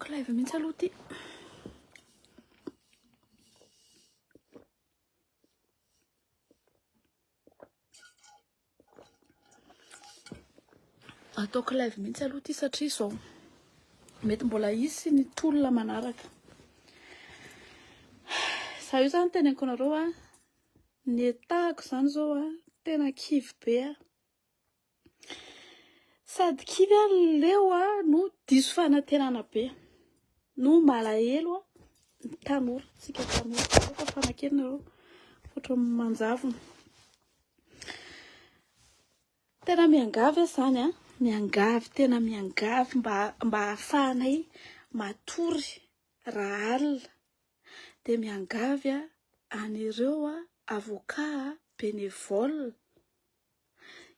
Ataoko live mihitsy aloha ity. Ataoko live mihitsy aloha ity satria izao mety mbola hisy ny tolona manaraka. Za io zany teneniko anareo a, ny etahako izany izao a, tena kivy be aho. Sady kivy aho leo a no diso fanantenana be, no malahelo a ny tanora, tsika tanora, fa fanakely nareo, ohatran'ny manjavona. Tena miangavy aho izany an, miangavy, tena miangavy mba mba ahafahanay matory raha alina. Dia miangavy aho an'ireo avocat bénévole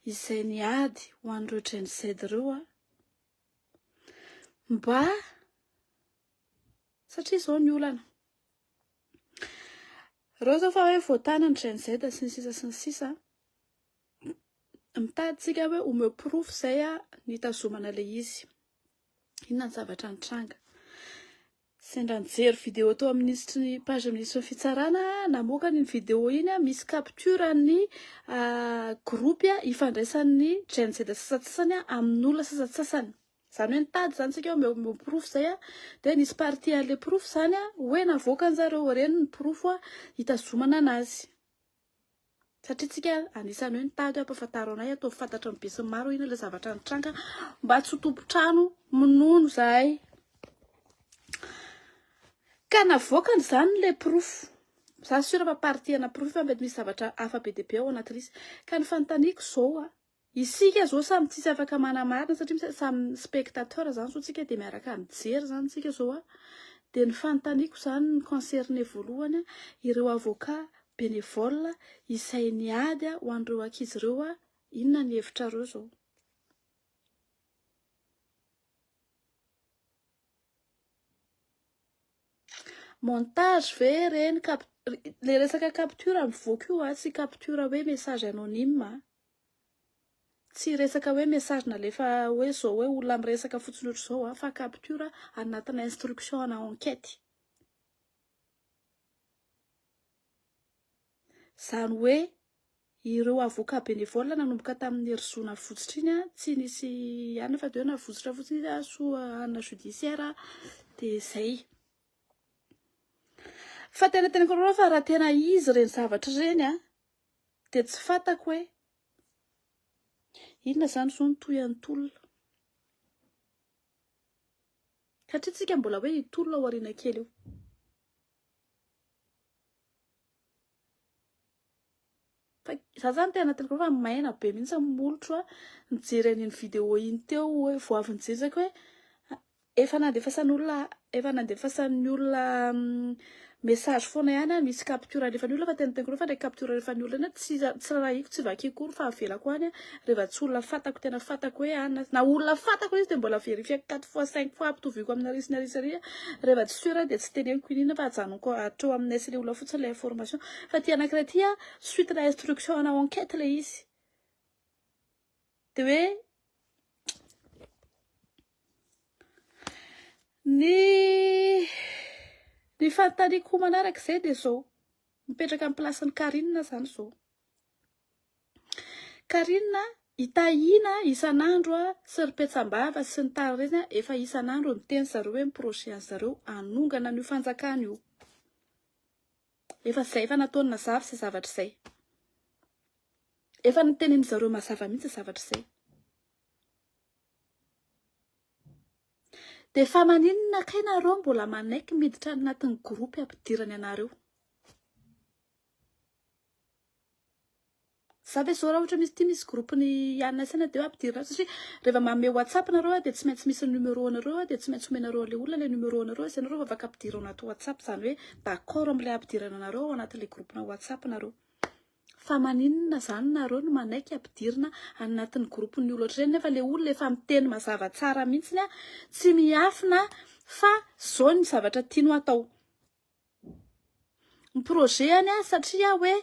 izay niady ho an'ireo Gen Z ireo aho mba satria izao ny olana. Ireo izao fa hoe voatana ny Gen Z sy ny sisa sy ny sisa. Mitady tsika hoe omeo porofo izay nitazomana ilay izy. Inona ny zavatra nitranga. Sendra nijery vidéo tao amin'ny minisitry ny page minisitry ny fitsarana namoaka iny vidéo iny misy capture ny groupe ifandraisan'ny Gen Z sasantsasany amin'olona sasantsasany. Izany hoe nitady izany tsika hoe omeo omeo porofo izay dia nisy partie an'ilay porofo izany hoe navoakan'zareo ireny ny porofo hitazomana anazy. Satria tsika anisan'ny hoe nitady hoe ampafantaro anay, ataovy fantatry ny besinimaro inona ilay zavatra nitranga mba tsy ho tompon-trano minono zahay. Ka navoakany izany ilay porofo. Za sûr fa partie ana porofo fa mety misy zavatra hafa be dia be ao anatin'ilay izy. Ka ny fanontaniako izao a, Isika zao samy tsisy afaka manamarina satria samy spectateur zany zao tsika dia miaraka mijery zany tsika zao a, dia ny fanontaniako zany ny concerné voalohany ireo avocat bénévole izay niady ho an'ireo ankizy ireo a, inona ny hevitrareo zao? Montage ve ireny cap le resaka capture mivoaka io a tsy capture hoe message anonyme a. Tsy resaka hoe message nalefa hoe zao hoe olona miresaka fotsiny ohatr'izao a, fa capture anatina instruction ana enquête. Izany hoe ireo avocat bénévole nanomboka tamin'ny herizo navotsitra iny a, tsy nisy ihany fa dia hoe navotsitra fotsiny izy a, soa anona judiciaire dia izay. Fa tena teneniko anareo fa raha tena izy ireny zavatra ireny a, Dia tsy fantako hoe inona izany izao ny tohin'ny tolona. Satria tsika mbola hoe hitolona ao aoriana kely eo. Fa za zany tena tena fa maina be mihitsy ny molotro a, nijery an'iny vidéo iny teo hoe vao avy nijery zako hoe Efa nandefasan'olona efa nandefasan'ny olona message foana ihany aho misy capture alefan'ny olona fa tena teniko fa ilay capture alefan'ny olona iny tsy tsy rarahiko tsy vakiako akory fa avelako any rehefa tsy olona fantako tena fantako hoe any na olona fantako izy dia mbola verifieko quatre fois cinq fois ampitoviako amin'ny ary sy ny ary sy ary rehefa tsy sûr dia tsy teneniko inona fa ajanoko hatreo aminay sy ilay olona fotsiny ilay information fa ity anankiray ity suite na instruction ana enquête ilay izy dia hoe Ny ny fanontaniako manaraka izay dia izao, mipetraka amin'ny place-n'i Carine izany izao. Carine, i Tahiana isan'andro sy ry Petsambava sy ny tariny ireny efa isan'andro miteny zareo hoe ny projet an'zareo hanongana an'io fanjakana io. Efa izay efa nataony nazava izay zavatra izay. Efa notenenin-zareo mazava mihitsy izay zavatra izay. Dia fa maninona kay nareo mbola manaiky miditra anatin'ny groupe ampidirany anareo? Za ve zao raha ohatra misy ity misy groupe ny Anna sy Anna dia hoe ampidirina ao satria rehefa manome WhatsApp nareo dia tsy maintsy misy ny numéro anareo dia tsy maintsy omenareo an'ilay olona ilay numéro anareo izay nareo vao afaka ampidirina ao anaty WhatsApp izany hoe d'accord amin'ilay ampidirana anareo ao anatin'ilay groupe-na WhatsApp nareo. Fa maninona zany nareo no manaiky ampidirina anatin'ny groupe ny olona ohatr'ireny nefa le olona efa miteny mazava tsara mihitsiny a, tsy miafina fa zao ny zavatra tiany ho atao. Ny projet-ny satria hoe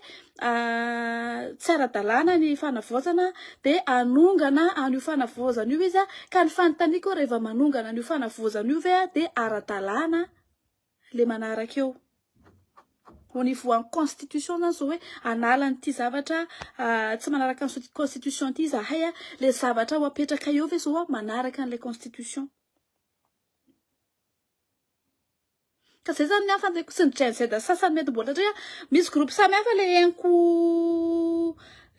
tsy ara-dalàna ny fanavaozana dia hanongana an'io fanavaozana io izy ka ny fanontaniako rehefa manongana an'io fanavaozana io ve dia ara-dalàna le manaraka eo? Au niveau an'ny constitution zany zao hoe hanala an'ity zavatra tsy manaraka ny constitution ity izahay, le zavatra ho apetraka eo ve zao manaraka an'ilay constitution? Ka zay zany ny ahy fantako sy ny Gen Z sasany mety mbola satria misy groupe samy hafa le henoko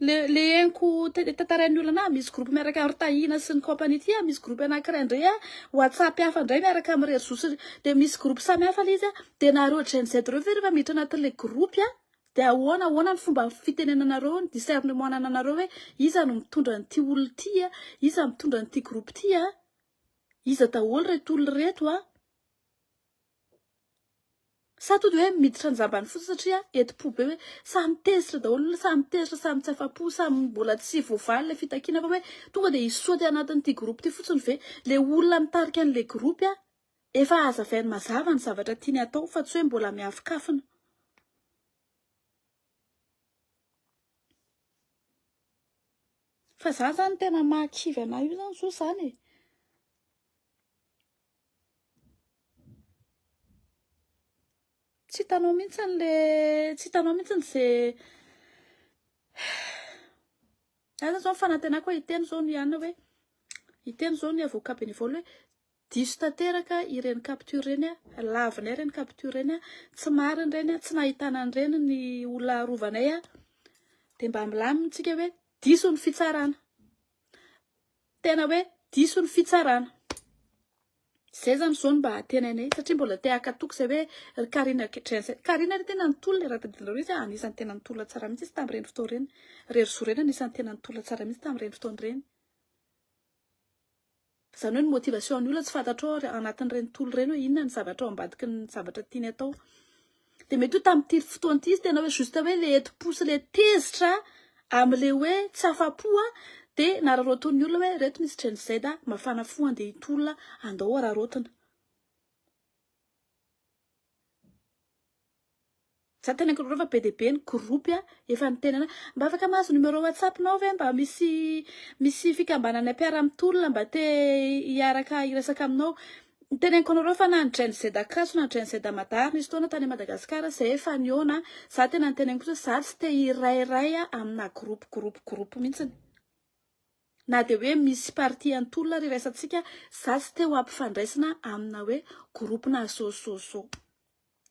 le le henoko tantarain'ny olona anahy, misy groupe miaraka amin'ny Tahina sy ny compagnie ty, misy groupe anankiray indray WhatsApp hafa indray miaraka amin'ny réseau sy de misy groupe samy hafa le izy de nareo Gen Z reo ve rehefa miditra anatin'le groupe de ahoana ahoana ny fomba fitenenanareo, ny discernement anananareo hoe iza no mitondra an'ity olona ity, iza mitondra an'ity groupe ity, iza daholo reto olona reto a. Sa to dia hoe miditra an-jambany fotsiny satria enti-po be hoe samy tezitra daholo olona, samy tezitra, samy tsy afa-po, samy mbola tsy voavaly ilay fitakiana fa hoe tonga dia hisaoty anatin'ity groupe ity fotsiny ve? Ilay olona mitarika an'ilay groupe efa hazavainy mazava ny zavatra tiany hatao fa tsy hoe mbola miafokafona. Fa za zany tena mahakivy anah io zany zao zany e. Tsy hitanao mihitsy le, tsy hitanao mihitsy ze Za zao ny fanantenako hoe hiteny zao ny anona hoe hiteny zao ny avocat bénévole hoe diso tanteraka ireny capture ireny a, lavinay ireny capture ireny a, tsy marina ireny a, tsy nahitana an'ireny ny olona arovanay a, dia mba milamina tsika hoe diso ny fitsarana. Tena hoe diso ny fitsarana. Zay zany zao no mba antenainay satria mbola te haka toky zay hoe ry Carine Gen-Z. Carine ry tena nitolona e, raha tadidinareo izy anisan'ny tena nitolona tsara mihitsy izy tamin'ireny fotoana ireny. Ry Herizo ireny anisan'ny tena nitolona tsara mihitsy tamin'ireny fotoana ireny. Izany hoe ny motivation ny olona tsy fantatrao ary anatin'ireny tolona ireny hoe inona ny zavatra ao ambadiky ny zavatra tiany atao. Dia mety ho tamin'ity fotoana ity izy tena hoe juste hoe le enti-po sy le tezitra amin'le hoe tsy afa-po dia nararaotin'ny olona hoe reto misy Gen Z mafana fo andeha hitolona andao araraotina. Za tena k'reo fa be dia be ny groupe efa niteny anah mba afaka mahazo numéro whatsapp nao ve mba misy misy fikambanana mpiara-mitolona mba te hiaraka hiresaka aminao. Ny teneniko anareo fa na ny Gen Z Ankatso na ny Gen Z Mada ary nisy fotoana tany Madagascar zay efa nihaona, za tena niteneniko mihitsy hoe za tsy te hirairay amina groupe groupe groupe mihitsiny. Na dia hoe misy parti an'tolona ary iraisantsika, za tsy te ho ampifandraisina amina hoe groupe na zao zao zao.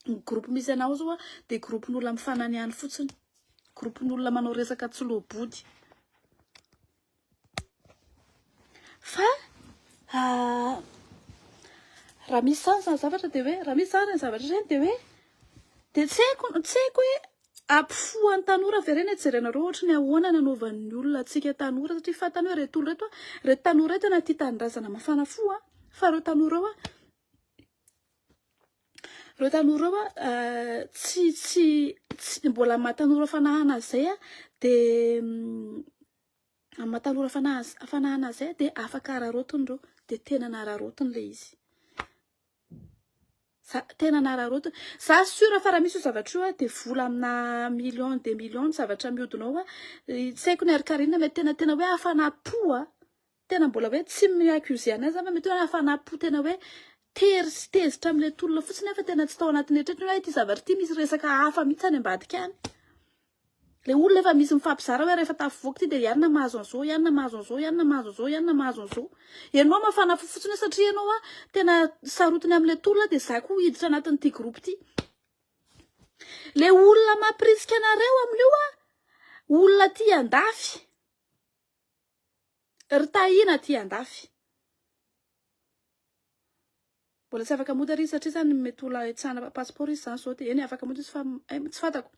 Ny groupe misy anao zao dia groupe-n'olona mifananihany fotsiny. Groupe-n'olona manao resaka tsy loa-body. Fa raha misy zany zany zavatra dia hoe raha misy zany ireny zavatra ireny dia hoe dia tsy haiko tsy haiko hoe ampifoha ny tanora ve ireny e, jerenareo ohatry ny ahoana nanaovan'ny olona antsika tanora satria fantany hoe ireto olona ireto a, ireto tanora ireto tena tia tanindrazana mafana fo a, fa ireo tanora ireo a, ireo tanora ireo a tsy tsy tsy mbola maha tanora fanahana azy izay a dia Amin'ny maha tanora fanahana azy dia afaka araraotiny ireo. Dia tena nararaotiny ilay izy. Za, tena nararaotiny. Za sûr fa raha misy io zavatra io dia vola amina millions des millions ny zavatra mihodina ao. Tsy haiko ny harikarena mety tena tena hoe hafanam-po a. Tena mbola hoe tsy mi-accuser an'azy za fa mety hoe hafanam-po tena hoe tery sy tezitra amin'ilay tolona fotsiny aho fa tena tsy tao anatin'ny eritreriny hoe ity zavatra ity misy resaka hafa mihitsy any ambadika any. Le olona efa misy mifampizara hoe rehefa tafavoaka ity dia ianona mahazo an'izao, ianona mahazo an'izao, ianona mahazo an'izao, ianona mahazo an'izao. Ianao mafana fo fotsiny hoe satria ianao a tena sarotiny amin'ilay tolona dia za koa hiditra anatin'ity groupe ity. Le olona mampirisika anareo amin'io a, olona aty andafy. Ry Tahina aty andafy. Mbola tsy afaka mody ary izy satria zany mety ho tsy hanana passeport izy zany zao dia eny afaka mody izy fa eh, tsy fantako.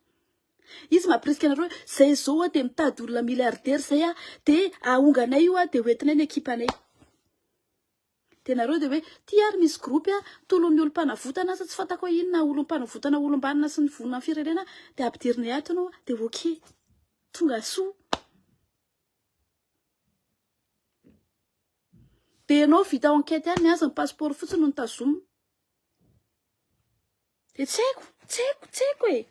Izy mampirisika anareo hoe zay zao a dia mitady olona milliardaire zay a dia ahonganay io a dia hoentinay ny ekipanay. Dia nareo dia hoe ty ary misy groupe a tolon'ny olom-panavotana asa tsy fantako hoe inona olom-panavotana olom-banona sy ny vonona ny firenena dia ampidirinay ato ianao dia ok tonga soa. Dia ianao vita enquête ihany ny azy ny passeport fotsiny no notazomina. Dia tsy haiko, tsy haiko, tsy haiko e.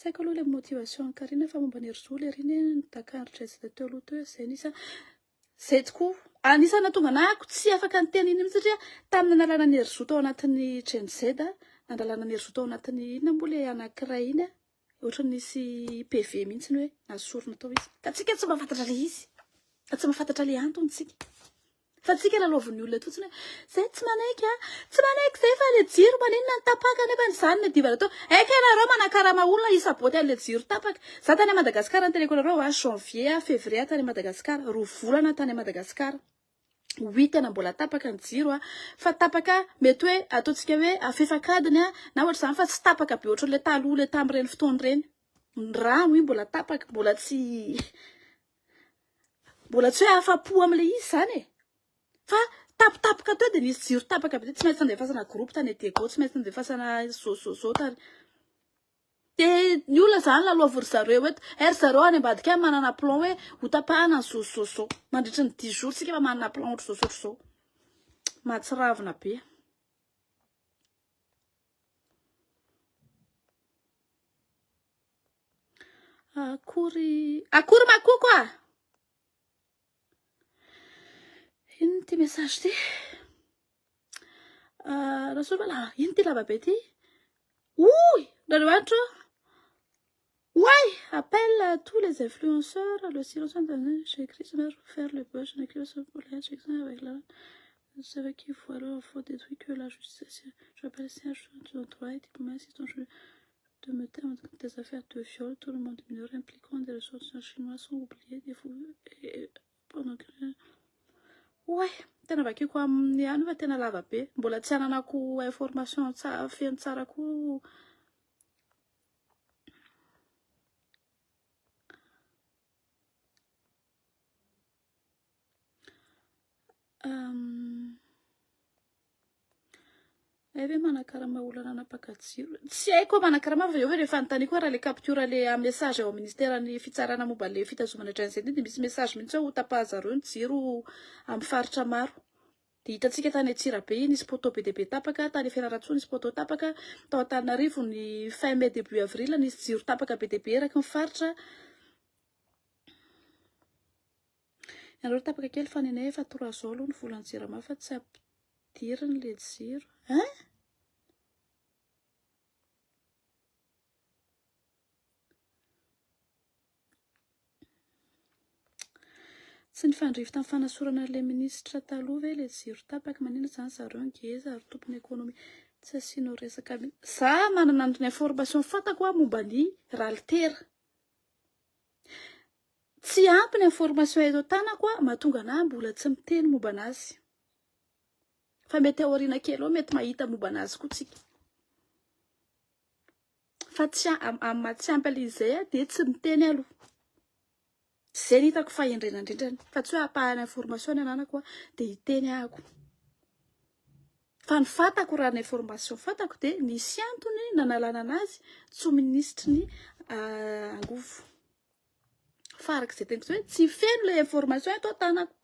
Tsy haiko aloha ilay motivation an'i Carine fa momba an'i Herizo ilay ry iny nodakandry Jay-Z teo aloha teo izay nisa izay tokoa anisan'ny nahatonga anah tsy afaka niteny iny mihitsy satria tamin'ny nanalana an'i Herizo tao anatin'ny Gen Z nanalana an'i Herizo tao anatin'ny inona moa ilay anankiray iny ohatran'ny nisy PV mihitsy hoe nasorina tao izy ka tsika tsy mahafantatra ilay izy ka tsy mahafantatra ilay antony tsika Fa tsika lalaovin'ny olona eto fotsiny hoe zay tsy manaiky a, tsy manaiky zay fa le jiro maninona no tapaka nefa izany ny adivana atao. Aika ianareo manakarama olona hisaboty an'le jiro tapaka. Za tany Madagascar ny teneko anareo a, janvier a, février tany Madagascar, 2 volana tany Madagascar. Oui tena mbola tapaka ny jiro a, fa tapaka mety hoe ataontsika hoe afefak'adiny a na ohatr'izany fa tsy tapaka be ohatran'le taloha le tamin'ireny fotoana ireny. Ny rano io mbola tapaka, mbola tsy Mbola tsy hoe afa-po amin'ilay izy izany e. Fa tampotampoka teo dia nisy jiro tapaka be, tsy maintsy nandefasana groupe tany Diego, tsy maintsy nandefasana zao zao zao tany. Dia ny olona izany lalaovin-dry zareo eto. Hay ry zareo any ambadika any manana plan hoe ho tapahana ny zao zao zao. Mandritry ny dix jours tsika efa manana plan ohatr'izao sy ohatr'izao. Mahatsiravina be. Akory akory makoko a! Inona ity message ity? Ah, Rasoa ino ity lava be ity? Oy! Nareo andro! Ouais! Appel à tous les influenceurs, le silence j'ai écrit ce faire le buzz, je n'écris pas pour les j'écris avec la c'est vrai qu'il faut alors faut détruire que la justice. Je rappelle si un jour droit et diplômé assistant je de me taire des affaires de viol, tout le monde mineur impliquant des ressortissants chinois sont oubliés des fous et pendant que Ouais, tena vakiko amin'ny ihany fa tena lava be. Mbola tsy ananako information tsara feno tsara koa. Hay ve manakarama olona nanapaka jiro? Tsy haiko hoe manakarama fa eo ve le fanontaniako hoe raha le capture le message ao amin'ny ministeran'ny fitsarana momba le fitazomana hatrany izay dia misy message mihitsy hoe ho tapahan-jareo ny jiro amin'ny faritra maro. Dia hitantsika tany Antsirabe nisy poteau be dia be tapaka, tany Fianarantsoa nisy poteau tapaka, tao Antananarivo ny fin mai début avril nisy jiro tapaka be dia be eraky ny faritra. Ianareo tapaka kely fa ny anay efa trois zao aloha ny volan'ny jirama fa tsy ampidiriny le jiro. Hein? Tsy nifandrify tamin'ny fanasorana an'ilay minisitra taloha ve ilay jiro tapaka? Maninona izany zareo ngeza ary tompon'ny économie? Tsy asianao resaka mihitsy. Za manana ny information fantako aho momba ny Ralitera. Tsy ampy ny information eto an-tanako aho mahatonga anah mbola tsy miteny momba anazy. Fa mety aoriana kely ao mety mahita momba anazy koa tsika. Fa tsy amin'ny maha tsy ampy an'ilay izy izay aho dia tsy miteny aloha. Izay no hitako fahendrena indrindrany. Fa tsy hoe ampahana information ny ananako dia hiteny ahako. Fa ny fantako raha ny information fantako dia nisy antony nanalana anazy tsy ho minisitry ny angovo. Fa araka izay teniko hoe tsy feno ilay information eto an-tanako.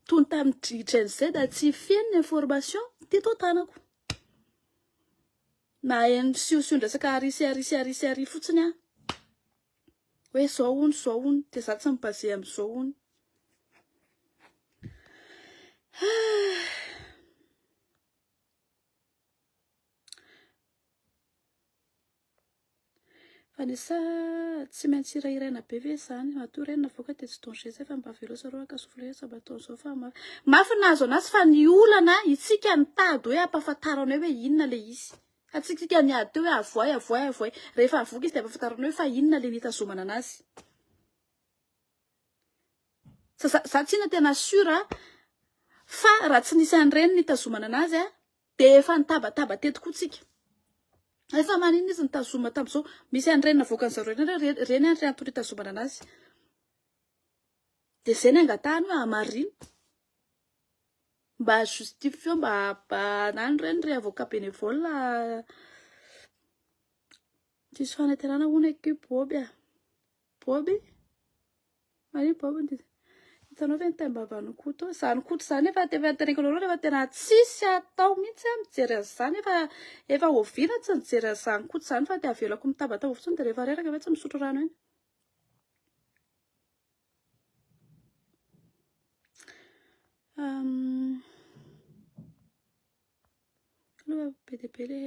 Toy ny tamin'ny Gen Z tsy feno ny information teto an-tanako. Naheno siosion-dresaka ary sy ary sy ary sy ary fotsiny aho. Hoe zao hono, zao hono, dia za tsy mi-baser amin'izao hono. Vanessa, tsy maintsy hirahiraina be ve izany? Matoa ireny navoaka dia tsy danger zay fa mba avelao zareo haka souffle sa mba atao zao fa mafy. Mafy ny nahazo anazy fa ny olana itsika nitady hoe ampahafantarana hoe inona le izy. Fa tsy tsika niady teo hoe avoay avoay avoay. Rehefa avoaka izy dia ampahafantarana hoe fa inona le nitazomana anazy. Za za tsinona tena sûr fa raha tsy nisy an'ireny nitazomana anazy a Dia efa nitabataba teto koa tsika. Efa maninona izy nitazoma tamin'izao? Misy an'ireny navoakan'ny zareo ireny, ireny ary antony hitazomana anazy. Dia izay ny angatahany hoe hamarino. Mba justifio, mba anano ireny ry avocat bénévole. Diso fanantenana hono akia Boby a. Boby? Maninona Boby no diso? Hitanao ve ny taim-bavan'i Koto? Izany Koto izany efa efa teneniko anareo efa tena tsisy atao mihitsy aho mijery an'izany efa efa oviana tsy nijery an'izany Koto izany fa dia avelako mitabataba fotsiny dia rehefa reraka avy eo tsy misotro rano eny. Um, aloha be dia be le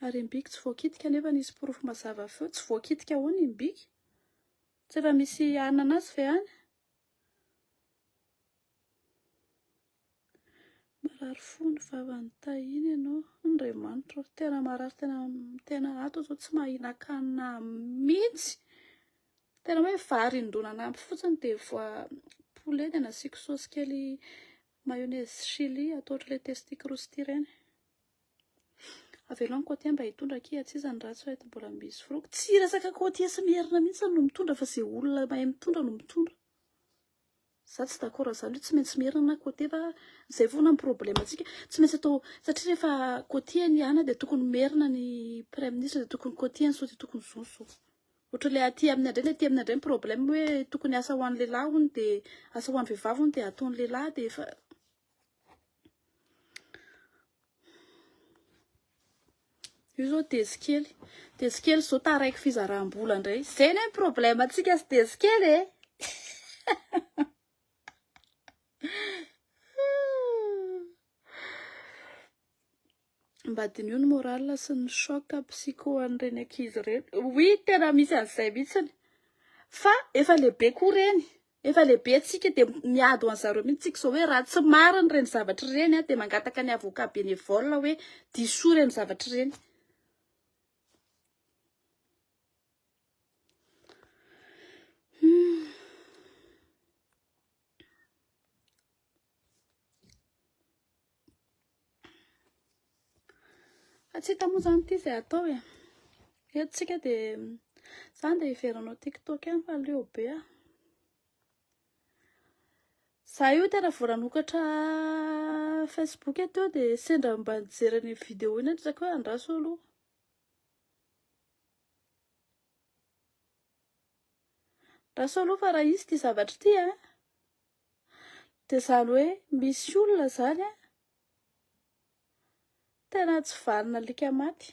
Ary Imbiky tsy voakitika nefa nisy porofo mazava avy eo. Tsy voakitika ahoana Imbiky? Tsy efa misy hanina anazy ve any? Marary fo ny vavan'i Tahiana ianao. Andriamanitra ô, tena marary tena tena ato zao tsy mahinan-kanina mihitsy. Tena hoe vary indroa ampy fotsiny dia voa poulet dia nasiako saosy kely mayonnaise chili atao ohatran'ilay tasty crousty ireny. Avelao ny côtier mba hitondra akia tsy iza ny ratsy fa eto mbola misy filoha. Tsy resaka côtier sy merina mihitsy no mitondra fa ze olona mahay mitondra no mitondra. Za tsy d'accord an'izany hoe tsy maintsy merina na côtier fa zay foana ny problème antsika. Tsy maintsy atao satria rehefa côtier ny ana dia tokony merina ny praiminisitra dia tokony côtier ny soa dia tokony zo ny soa. Ohatran'ilay aty aminay indray ny aty aminay indray ny problème hoe tokony asa ho an'ny lehilahy hono dia asa ho an'ny vehivavy hono dia ataon'ny lehilahy dia efa Io zao dezy kely. Dezy kely zao taraiky fizaram-bola indray. Zay anie ny problème antsika sy dezy kely e. Mba diniho ny moral sy ny choc psycho an'ireny ankizy ireny. Oui, tena misy an'izay mihitsiny. Fa efa lehibe koa ireny. Efa lehibe tsika dia miady ho an'zareo mihitsy tsika izao hoe raha tsy marina ireny zavatra ireny dia mangataka ny avocat bénévole hoe disoa ireny zavatra ireny. Fa tsy hita moa izany ity izay atao e. Eto tsika dia za dia hiverina hanao tiktok ihany fa leo be aho. Za io tena vao nanokatra Facebook teo dia sendra mba nijery an'iny vidéo iny aho dia hoe andraso aloha. Andraso aloha fa raha hisy ity zavatra ity a. Dia izany hoe misy olona izany a. Tena tsy vanona alika maty.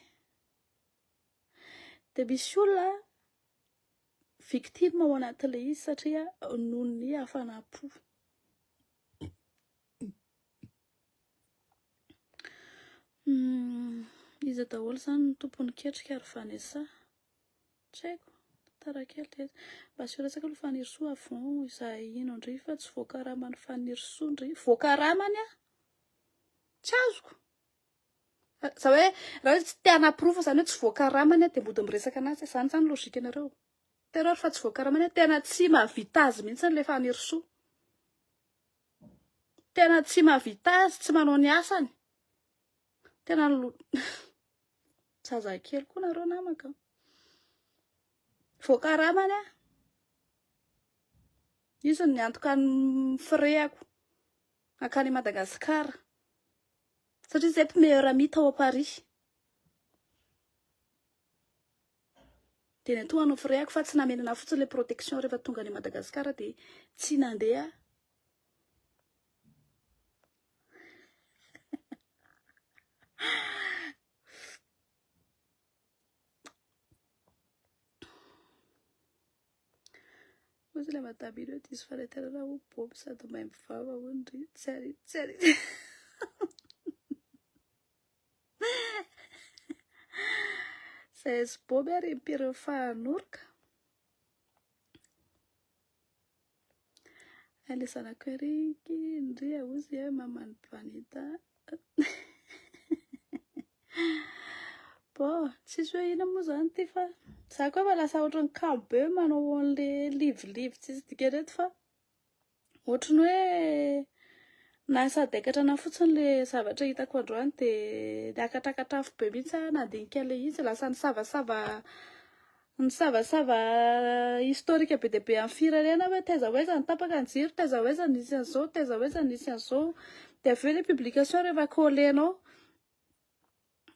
Dia misy olona victime ao anatin'ilay izy satria noho ny hafanam-po. Hmm, iza daholo izany ny tompon'ny ketrika ry Vanessa? Tsy haiko. Tara kely dia mba asio resaka aloha Fanirisoa avant izahay hino ndry fa tsy voakaraman'i Fanirisoa ndry. Voakaramany aho. Tsy azoko. Za hoe raha hoe tsy te hanaporofo zany hoe tsy voakaramany aho dia mody miresaka anazy. Zany zany logique nareo. Terreur fa tsy voakaramany aho. Tena tsy mahavita azy mihitsy ilay Fanirisoa. Tena tsy mahavita azy, tsy manao ny asany. Tena zazakely koa nareo namako. Voakaramany aho. Izy no niantoka ny frais-ko hankany Madagascar. Satria izay meilleur ami tao Paris. Dia niantohany ny frais-ko fa tsy namenana fotsiny ilay protection rehefa tonga any Madagascar dia tsy nandeha. Hoy ilay madame iny hoe diso fanantenana ho bobo sady maimbo vava hono ry tsy ary tsy ary. Zay sy boby ary impiry fahanoroka. Ilay zanako ery ndry ahozy e maman'i Vanita. Bon, tsisy hoe inona moa izany ity fa za koa efa lasa ohatran'ny kamo be manao an'le live live tsisy dikany eto fa ohatran'ny hoe nahasadaikatra anahy fotsiny le zavatra hitako androany dia niakatrakatra afo be mihitsy aho nandinika an'ilay izy, lasa nisavasava Nisavasava historique be dia be amin'ny firenena hoe taiza ho aiza ny tapaka ny jiro, taiza ho aiza ny nisy an'izao, taiza ho aiza ny nisy an'izao. Dia avy eo ilay publication rehefa coller-nao.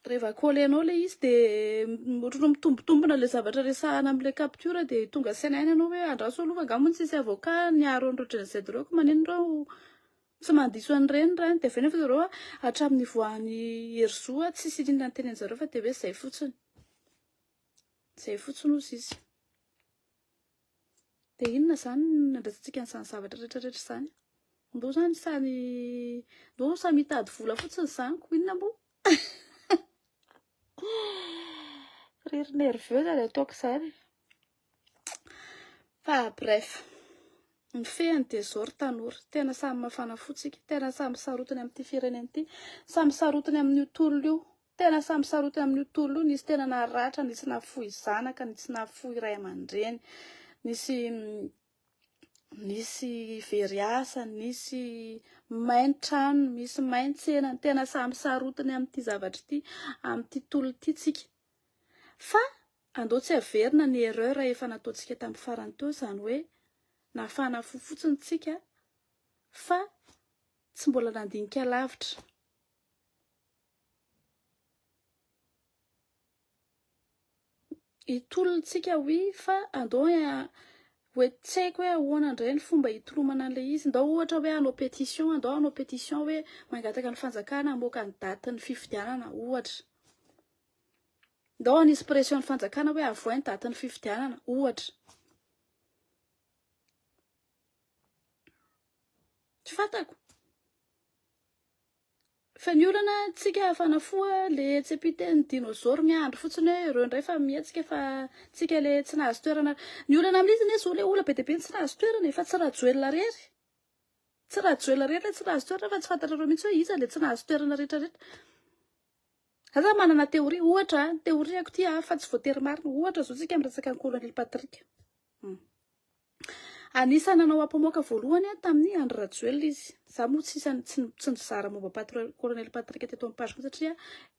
Rehefa coller-nao ilay izy dia ohatran'ny mitombotombona ilay zavatra resahana amin'ilay capture dia tonga saina ihany ianao hoe andraso aloha fa angaha moa tsisy avocat niaro an'ireo Gen Z ireo ko maninona ireo tsy mandiso an'ireny ireny dia avy eo nefa zareo hatramin'ny nivoahan'i Herizo tsisy inona nitenen'ny zareo fa dia hoe izay fotsiny. Izay fotsiny hozy izy. Dia inona izany no nandraisantsika an'izany zavatra rehetra rehetra izany? Ndao izany samy ndao samy hitady vola fotsiny izany ko inona moa? Rire nerveux izany ataoko izany. Fa bref, ny fehiny dia izao ry tanora, tena samy mafana fo tsika, tena samy sarotiny amin'ity firenena ity, samy sarotiny amin'io tolona io. Tena samy sarotiny amin'io tolona io, nisy tena naratra, nisy nafoy zanaka, nisy nafoy ray aman-dreny, nisy nisy very asa, nisy may ny trano, misy may ny tsena, tena samy sarotiny amin'ity zavatra ity, amin'ity tolona ity tsika. Fa andao tsy averina ny erreur efa nataontsika tamin'ny farany teo, izany hoe nafana fo fotsiny tsika fa tsy mbola nandinika lavitra. Hitolona tsika oui fa andao hoe tsy haiko hoe ahoana indray ny fomba hitolomana an'ilay izy. Ndao ohatra hoe hanao pétition, andao hanao pétition hoe mangataka ny fanjakana hamoaka ny datin'ny fifidianana ohatra. Ndao hanisy pression ny fanjakana hoe avoay ny datin'ny fifidianana ohatra. Tsy fantako. Fa ny olana tsika hafana fo a, le etsy ampiteny dinosaure miandry fotsiny hoe ireo indray fa mihetsika fa tsika le tsy nahazo toerana. Ny olana amin'izy anie zao le olona be dia be tsy nahazo toerana e, fa tsy Rajoelina irery. Tsy Rajoelina irery le tsy nahazo toerana fa tsy fantatrareo mihitsy hoe iza le tsy nahazo toerana rehetra rehetra. Za zany manana théorie, ohatra, ny théorie-ko ty a, fa tsy voatery marina, ohatra zao tsika miresaka an'i Colonel Patrick. Anisan'ny nanao ampamoaka voalohany tamin'i Andry Rajoelina izy. Za moa tsy isan'ny tsy tsy nizara momba Patr- Colonel Patrick teto amin'ny page-ko satria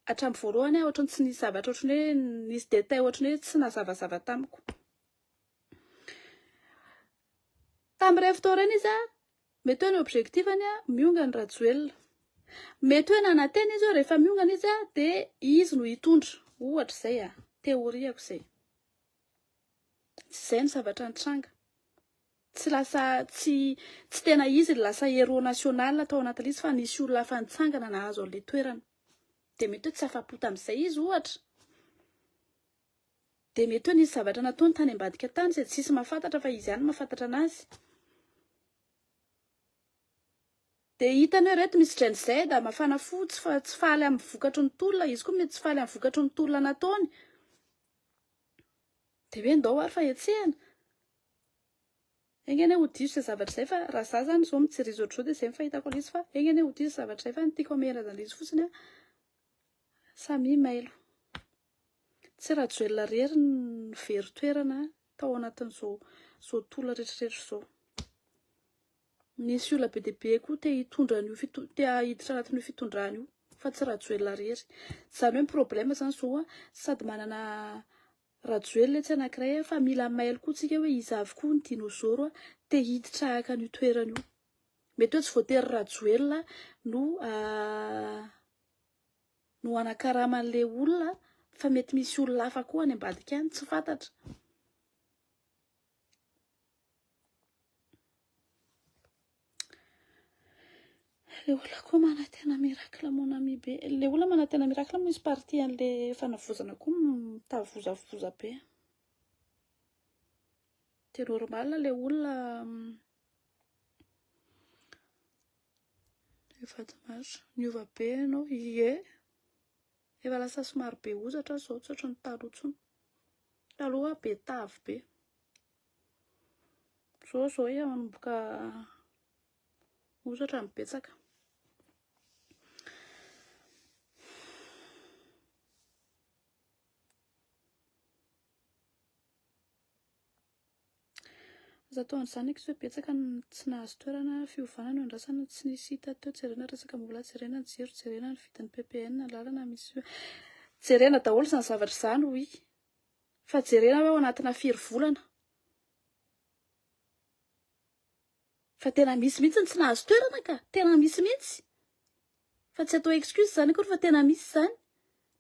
hatramin'ny voalohany aho ohatran'ny tsy nisy zavatra ohatran'ny hoe nisy détail ohatran'ny hoe tsy nazavazava tamiko. Tamin'ireny fotoana ireny izy mety hoe ny objectif-ny miongana Rajoelina. Mety hoe nanantena izy hoe rehefa miongana izy dia izy no hitondra. Ohatra izay a, théorie-ko izay. Tsy izay no zavatra nitranga. Tsy lasa tsy tsy tena izy no lasa héros national tao anatin'ilay izy fa nisy olona hafa nitsangana nahazo an'ilay toerana. Dia mety hoe tsy afa-po tamin'izay izy ohatra. Dia mety hoe nisy zavatra nataony tany ambadika tany izay tsisy mahafantatra fa izy ihany no mahafantatra anazy. Dia hitany hoe ireto misy Gen Z mafana fo tsy tsy faly amin'ny vokatry ny tolona, izy koa mety tsy faly amin'ny vokatry ny tolona nataony. Dia hoe ndao ary fa hetsehina. Enga anie ho diso izay zavatra izay fa raha za zany izao mijery izy ohatr'izao dia izay ny fahitako an'izy fa enga anie ho diso izay zavatra izay fa ny tiako hamerana an'izy fotsiny an, samia mailo. Tsy Rajoelina irery no very toerana tao anatin'izao izao tolona rehetra rehetra izao. Nisy olona be dia be koa te hitondra an'io fito- te hiditra anatin'io fitondrana io fa tsy Rajoelina irery. Izany hoe ny problème izany izao an, sady manana Rajoelina etsy anankiray fa mila mailo koa tsika hoe iza avy koa ny dinôzôro te hiditra haka an'io toerana io. Mety hoe tsy voatery Rajoelina no no hanakarama an'ilay olona fa mety misy olona hafa koa any ambadika any, tsy fantatra. Le olona koa manantena miracle mon ami be. Le olona manantena miracle moa izy partie an'le fanavozana koa mitavozavoza be. De normal le olona efa dimanche. Niova be ianao, ie. Efa lasa somary be hozatra aho izao, tsy ohatran'ny taloha intsony. Taloha aho be tavy be. Zao zao efa manomboka hozatra no betsaka. Aza atao an'izany ankizy hoe betsaka ny tsy nahazo toerana, fiovana no andrasana, tsy nisy hita teo, jerena resaka mbola, jerena ny jiro, jerena ny vidin'ny PPN, lalana misy, jerena daholo izany zavatra izany oui. Fa jerena hoe ao anatina firy volana. Fa tena misy mihitsy ny tsy nahazo toerana ka! Tena misy mihitsy! Fa tsy atao excuse izany akory fa tena misy izany.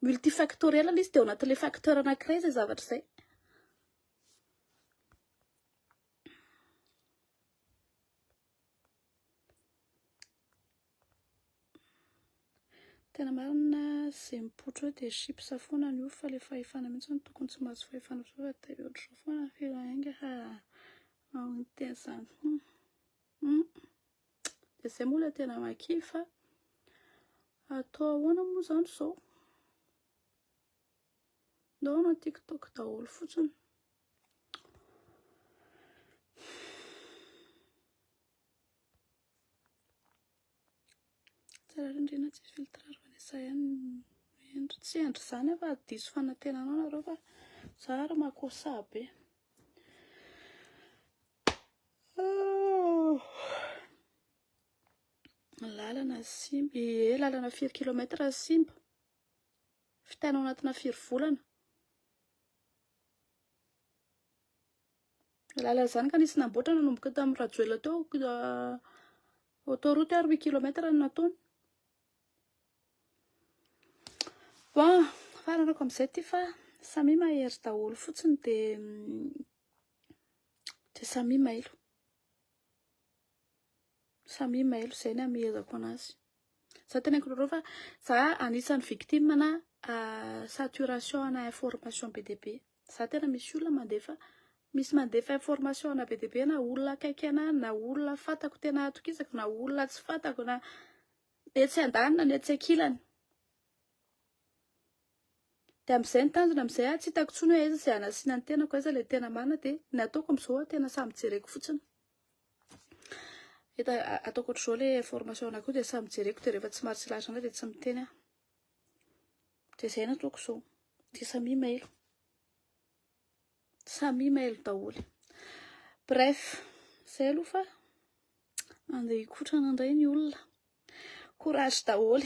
Multifactoriel ilay izy dia ao anatin'ilay facteur anankiray izay zavatra izay. Tena marina ze mipoitra eo dia chips foana ny ovy fa le fahefana mihitsy no tokony tsy mahazo fahefana zao fa dia ohatr'izao foana ny firenenga ha miteny zany Dia zay moa ilay tena mahakivy fa atao ahoana moa zany zao? Ndao hanao TikTok daholo fotsiny. Tsara rindrina tsisy filtre ry Vanessa ihany hendry. Tsy hendry izany aho fa diso fanantenana nareo fa za ary makosa be. Lalana simba, ee lalana firy kilomètre simba? Vitaina ao anatina firy volana? Lalana izany ka nisy namboatra nanomboka tamin'ny Rajoelina teo, autoroute ary huit kilomètre no nataony. Bon, faranako amin'izay ity fa samia mahery daholo fotsiny dia Dia samia mailo. Samia mailo, izay ny hamehezako anazy. Za teneniko anareo fa za anisan'ny victime na saturation ana information be dia be. Za tena misy olona mandefa, misy mandefa information ana be dia be na olona akaiky ana, na olona fantako tena atokisako, na olona tsy fantako, na etsy andaniny na etsy ankilany. Dia amin'izay ny tanjona amin'izay aho tsy hitako intsony hoe aiza izay hanasina ny tenako, aiza ilay tena marina dia ny ataoko amin'izao aho tena samy jereko fotsiny. Hita ataoko ohatr'izao ilay information anankiroa dia samy jereko dia rehefa tsy maharesy lahatra an'ahy dia tsy miteny aho. Dia izay no ataoko izao. Dia samia mailo. Samia mailo daholo. Bref, izay aloha fa andeha hikotrana indray ny olona. Courage daholo.